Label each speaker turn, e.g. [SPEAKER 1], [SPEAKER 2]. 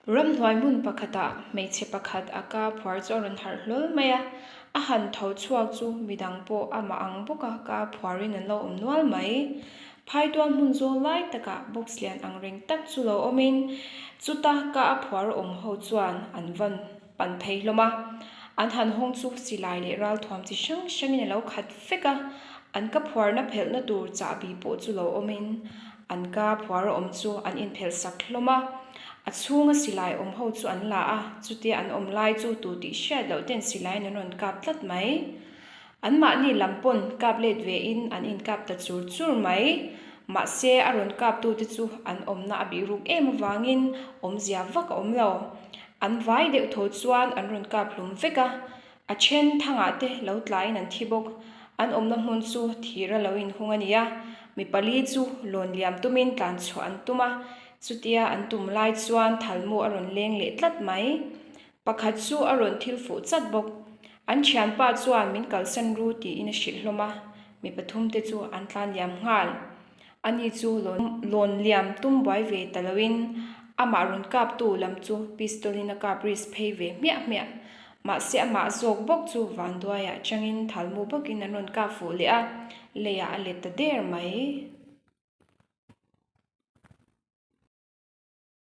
[SPEAKER 1] Ramhnuai hmun pakhatah hmeichhe pakhat a ka phuar chu a rawn harh hlawl mai a, a han tho chhuak chu midang pawh amah ang bawka ka phuarin an lo awm nual mai. Phaitual hmun zawl lai takah box lian ang reng tak chu lo awmin chuta ka a phuar awm ho chuan an van pan phei hlawm a. An han hawng chu silai leh ralthuam chi hrang hrangin a lo khat vek a, an ka phuarna phelhna tur chahbi pawh chu lo awmin An ka phuar awm chu an inphelh sak hlawm a, a chhunga silai awm ho chu an la a, chutia an awm lai chu tu tih hriat loh ten silaiin an rawn kap tlat mai. Anmahni lam pawn kap let ve in an inkap ta chur chur mai. Mahse a rawn kap tute chu an awmna a bih ruk em avangin awmzia vak a awm lo. An vai deuh tho chuan an rawn kap hlum vek a, A then thangah te lo tlaiin an thi bawk. An awmna hmun chu thir a lo inhung a ni a, mi pali chu lawn liam tumin tlan chhuah an tum a, chutia an tum lai chuan thalmu a rawn leng leh tlat mai. Pakhat chu a rawn thil fuh chat bawk. An thianpa chuan min kalsan ru tiin a hrilh hlawm a, mi pathum te chu an tlan liam nghal. Ani chu lawn liam tum buai ve ta loin amah rawn kaptu lam chu pistol in a kap risk phei ve hmiah hmiah. Mahse amah zawk bawk chu vanduaiah changin thalmu bawkin an rawn kap fuh leh a, leiah a let ta der mai.